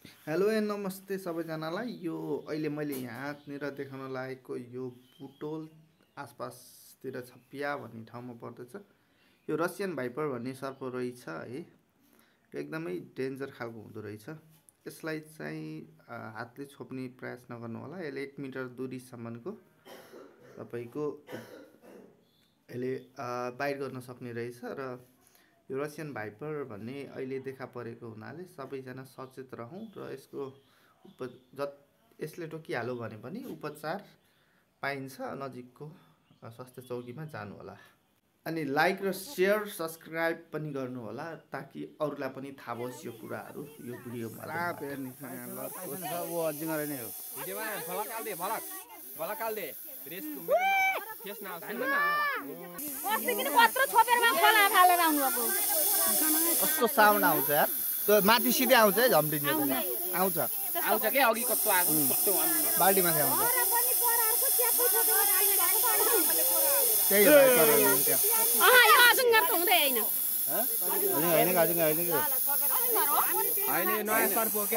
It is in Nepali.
हेलो एन्ड नमस्ते सबैजनालाई। यो अहिले मैले यहाँनिर देखाउन लागेको यो बुटोल आसपासतिर छपिया भन्ने ठाउँमा पर्दछ। यो रसियन भाइपर भन्ने सर्प रहेछ है। यो एकदमै डेन्जर खालको हुँदो रहेछ। यसलाई चाहिँ हातले छोप्ने प्रयास नगर्नु होला। यसले 1 मिटर दूरीसम्मको तपाईँको यसले बाइट गर्न सक्ने रहेछ र यो रसियन भाइपर भन्ने अहिले देखा परेको हुनाले सबैजना सचेत रहौँ र यसको यसले टोकिहाल्यो भने पनि उपचार पाइन्छ। नजिकको स्वास्थ्य चौकीमा जानु होला। अनि लाइक र शेयर सब्सक्राइब पनि गर्नु होला ताकि अरूलाई पनि थाहा होस् यो कुराहरू यो भिडियोमा। कस्तो साउन्ड आउँछ यार, त्यो माथि सिधै आउँछ है, झम्टिन्छ आउँछ आउँछ के अघि कस्तो आएको कस्तो बाल्टीमा आउँछ त्यही हो होइन नयाँ सर्प हो के